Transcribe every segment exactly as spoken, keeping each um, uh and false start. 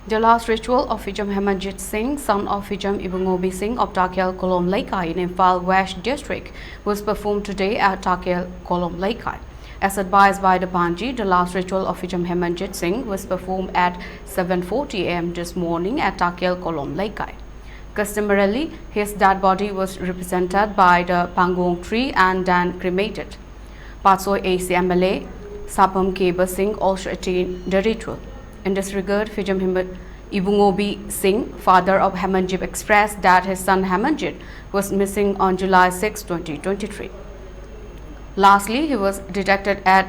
The last ritual of Hijam Hemanjit Singh, son of Hijam Ibungobi Singh of Takel Kolom Leikai in Imphal West District, was performed today at Takel Kolom Leikai. As advised by the Panji, the last ritual of Hijam Hemanjit Singh was performed at seven forty a m this morning at Takel Kolom Leikai. Customarily, his dead body was represented by the pangong tree and then cremated. Patsoi A C M L A Sapam Keba Singh also attended the ritual. In this regard, Hijam Himbat Ibungobi Singh, father of Hemanjit, expressed that his son Hemanjit was missing on July sixth, twenty twenty-three. Lastly, he was detected at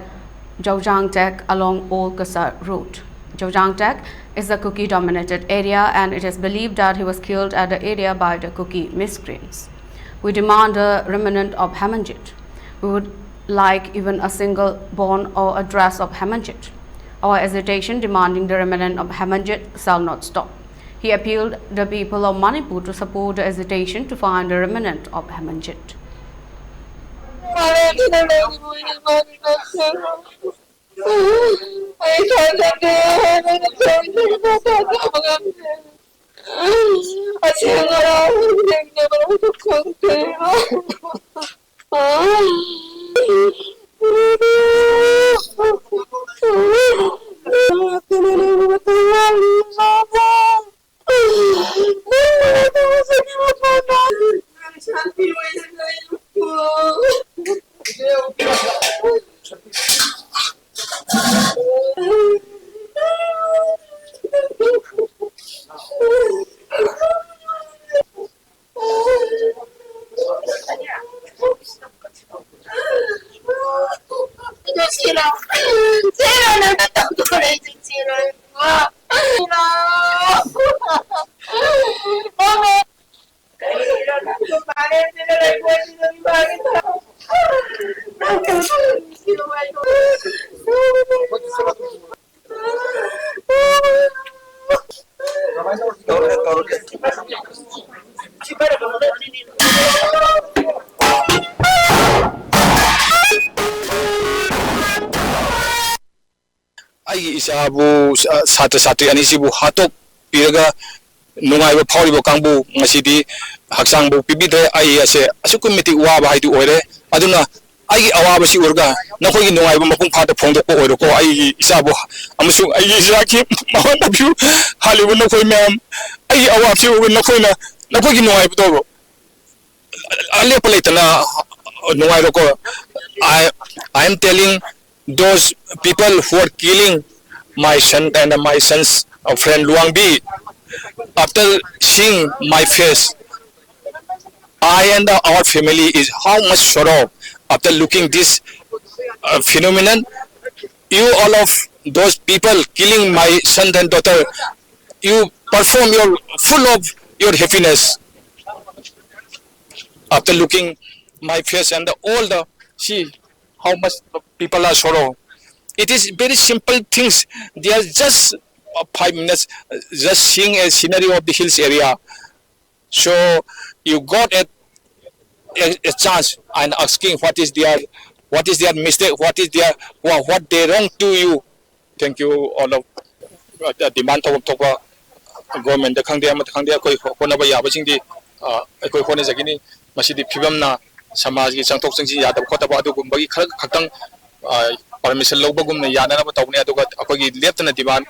Jaojangtek along Old Kasar Road. Jaojangtek is a Kuki-dominated area, and it is believed that he was killed at the area by the Kuki miscreants. We demand the remnant of Hemanjit. We would like even a single bone or a dress of Hemanjit. Our agitation demanding the remnant of Hemanjit shall not stop. He appealed the people of Manipur to support the agitation to find the remnant of Hemanjit. ꯑꯩꯒꯤ ꯏꯆꯥꯕꯨ, ꯁꯥꯇ꯭ꯔ ꯁꯥꯇ꯭ꯔꯤ ꯑꯅꯤꯁꯤꯕꯨ ꯍꯥꯠꯇꯣꯛꯄꯤꯔꯒ ꯅꯨꯡꯉꯥꯏꯕ ꯐꯥꯎꯔꯤꯕ ꯀꯥꯡꯕꯨ ꯉꯁꯤꯗꯤ ꯍꯛꯆꯥꯡꯕꯨ ꯄꯤꯕꯤꯗ꯭ꯔꯦ꯫ ꯑꯩ ꯑꯁꯦ ꯑꯁꯨꯛꯀꯤ ꯃꯇꯤꯛ ꯋꯥꯕ ꯍꯥꯏꯗꯨ ꯑꯣꯏꯔꯦ꯫ ꯑꯗꯨꯅ ꯑꯩꯒꯤ ꯑꯋꯥꯕꯁꯤ ꯎꯔꯒ ꯅꯈꯣꯏꯒꯤ ꯅꯨꯡꯉꯥꯏꯕ ꯃꯄꯨꯡ ꯐꯥꯅ ꯐꯣꯡꯗꯣꯛꯄ ꯑꯣꯏꯔꯣꯀꯣ꯫ ꯑꯩꯒꯤ ꯏꯆꯥꯕꯨ ꯑꯃꯁꯨꯡ ꯑꯩꯒꯤ ꯏꯆꯥꯒꯤ ꯃꯃꯥ ꯅꯨꯄꯤꯕꯨ ꯍꯥꯠꯂꯤꯕ ꯅꯈꯣꯏ ꯃꯌꯥꯝ, ꯑꯩꯒꯤ ꯑꯋꯥꯕꯁꯤ ꯎꯔꯒ ꯅꯈꯣꯏꯅ ꯅꯈꯣꯏꯒꯤ ꯅꯨꯡꯉꯥꯏꯕꯗꯣ ꯑꯂꯦꯞꯄ ꯂꯩꯇꯅ ꯅꯨꯡꯉꯥꯏꯔꯣꯀꯣ꯫ I, I am telling those people who are killing my son and my son's, uh, friend Luangbi, after seeing my face, I and our family is how much sorrow after looking this, uh, phenomenon. You all of those people killing my son and daughter, you perform your full of your happiness after looking my face and all the, see how much people are sorrow. It is very simple things. They are just, uh, five minutes, uh, just seeing a scenery of the hills area. So you got a, a, a chance and asking what is their, what is their mistake, what is their, what, what they wrong to you. Thank you all of, uh, demand ꯇꯧꯐꯝ ꯊꯣꯛꯄ ꯒꯣꯔꯃꯦꯟꯗ ꯈꯪꯗꯦ, ꯑꯃꯗ ꯈꯪꯗꯦ, ꯑꯩꯈꯣꯏ ꯍꯣꯠꯅꯕ ꯌꯥꯕꯁꯤꯡꯗꯤ, ꯑ, ꯑꯩꯈꯣꯏ ꯍꯣꯠꯅꯖꯒꯅꯤ꯫ ꯃꯁꯤꯗꯤ ꯐꯤꯕꯝꯅ ꯁꯃꯥꯖꯒꯤ ꯆꯪꯊꯣꯛ ꯆꯪꯁꯤꯟ ꯌꯥꯗꯕ ꯈꯣꯠꯇꯕ ꯑꯗꯨꯒꯨꯝꯕꯒꯤ ꯈꯔ ꯈꯛꯇꯪ, ꯑ, ꯄꯔꯃꯤꯁꯟ ꯂꯧꯕꯒꯨꯝꯅ ꯌꯥꯅꯅꯕ ꯇꯧꯕꯅꯤ꯫ ꯑꯗꯨꯒ ꯑꯩꯈꯣꯏꯒꯤ ꯂꯦꯞꯇꯅ ꯗꯤꯃꯥꯟ,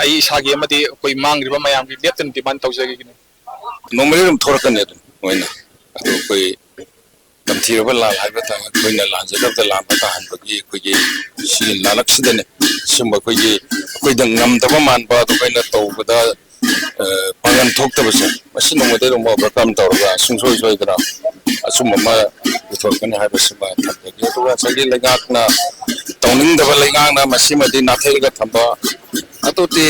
ꯑꯩ ꯏꯁꯥꯒꯤ ꯑꯃꯗꯤ ꯑꯩꯈꯣꯏ ꯃꯥꯡꯈ꯭ꯔꯤꯕ ꯃꯌꯥꯝꯒꯤ ꯂꯦꯞꯇꯅ ꯗꯤꯃꯥꯟ ꯇꯧꯖꯒꯅꯤ꯫ ꯅꯣꯡꯃꯗꯤ ꯑꯗꯨꯝ ꯊꯣꯔꯛꯀꯅꯤ ꯑꯗꯨꯝ ꯃꯣꯏꯅ꯫ ꯑꯗꯨ ꯑꯩꯈꯣꯏ ꯇꯝꯊꯤꯔꯕ ꯂꯥꯟ ꯍꯥꯏꯕ ꯇꯥꯔꯦ, ꯑꯩꯈꯣꯏꯅ ꯂꯥꯟꯖꯗꯕꯗ ꯂꯥꯟꯕ ꯇꯥꯍꯟꯕꯒꯤ ꯑꯩꯈꯣꯏꯒꯤ ꯁꯤꯒꯤ ꯅꯥꯂꯛꯁꯤꯗꯅꯦ꯫ ꯁꯤꯒꯨꯝꯕ ꯑꯩꯈꯣꯏꯒꯤ, ꯑꯩꯈꯣꯏꯗ ꯉꯝꯗꯕ ꯃꯥꯟꯕ ꯑꯗꯨ ꯑꯩꯈꯣꯏꯅ ꯇꯧꯕꯗ, ꯑ, ꯄꯥꯡꯒꯜ ꯊꯣꯛꯇꯕꯁꯦ, ꯃꯁꯤ ꯅꯣꯡꯃꯗꯤ ꯑꯗꯨꯝ ꯑꯣꯚꯔꯀꯝ ꯇꯧꯔꯒ ꯁꯨꯡꯁꯣꯏ ꯁꯣꯏꯗꯅ ꯑꯆꯨꯝꯕ ꯑꯃ ꯄꯨꯊꯣꯔꯛꯀꯅꯤ ꯍꯥꯏꯕꯁꯤꯃ ꯊꯝꯖꯒꯦ꯫ ꯑꯗꯨꯒ ꯉꯁꯥꯏꯒꯤ ꯂꯩꯉꯥꯛꯅ ꯇꯧꯅꯤꯡꯗꯕ ꯂꯩꯉꯥꯛꯅ ꯃꯁꯤꯃꯗꯤ ꯅꯥꯊꯩꯔꯒ ꯊꯝꯕ, ꯑꯗꯨꯗꯤ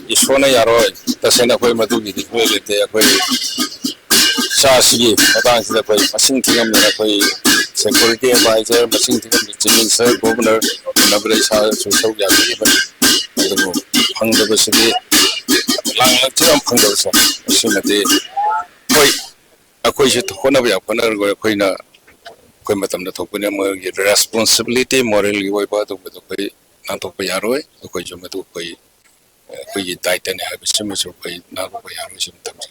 ꯏꯁꯣꯔꯅ ꯌꯥꯔꯣꯏ꯫ ꯇꯁꯦꯡꯅ ꯑꯩꯈꯣꯏ ꯃꯗꯨꯒꯤꯗꯤ ꯃꯤꯑꯣꯏ ꯂꯩꯇꯦ꯫ ꯑꯩꯈꯣꯏ ꯏꯆꯥꯁꯤꯒꯤ ꯃꯇꯥꯡꯁꯤꯗ ꯑꯩꯈꯣꯏ ꯃꯁꯤꯡ ꯊꯤꯉꯝꯗꯅ ꯑꯩꯈꯣꯏ ꯁꯦꯀ꯭ꯌꯨꯔꯤꯇꯤ ꯑꯦꯗꯚꯥꯏꯖꯔ, ꯃꯁꯤꯡ ꯊꯤꯉꯝꯗꯅ ꯆꯤꯐ ꯃꯤꯅꯤꯁꯇꯔ, ꯒꯣꯚꯔꯅꯔ ꯎꯅꯕꯗ ꯏꯁꯥꯁꯨ ꯁꯔꯨꯛ ꯌꯥꯖꯈꯤꯕꯅꯤ꯫ ꯑꯗꯨꯕꯨ ꯐꯪꯗꯕꯁꯤꯗꯤ, ꯂꯥꯡꯂꯛꯁꯤꯗ ꯌꯥꯝ ꯐꯪꯗꯕꯁꯦ, ꯃꯁꯤꯃꯗꯤ ꯍꯣꯏ, ꯑꯩꯈꯣꯏꯁꯨ ꯍꯣꯠꯅꯕ ꯌꯥꯕ ꯍꯣꯠꯅꯔꯒ ꯑꯩꯈꯣꯏꯅ ꯑꯩꯈꯣꯏ ꯃꯇꯝꯗ ꯊꯣꯛꯄꯅ ꯃꯣꯏꯒꯤ ꯔꯦꯁꯄꯣꯟꯁꯤꯕꯤꯂꯤꯇꯤ, ꯃꯣꯔꯦꯜꯒꯤ ꯑꯣꯏꯕ ꯑꯗꯨꯒꯨꯝꯕꯗꯣ ꯑꯩꯈꯣꯏ ꯅꯥꯟꯊꯣꯛꯄ ꯌꯥꯔꯣꯏ꯫ ꯑꯩꯈꯣꯏꯁꯨ ꯃꯗꯨ ꯑꯩꯈꯣꯏ ꯑꯩꯈꯣꯏꯒꯤ ꯗꯥꯏꯇꯅꯤ ꯍꯥꯏꯕꯁꯤꯃꯁꯨ ꯑꯩꯈꯣꯏ ꯅꯥꯟꯊꯣꯛꯄ ꯌꯥꯔꯣꯏ꯫ ꯁꯤꯃ ꯊꯝꯖꯒꯦ꯫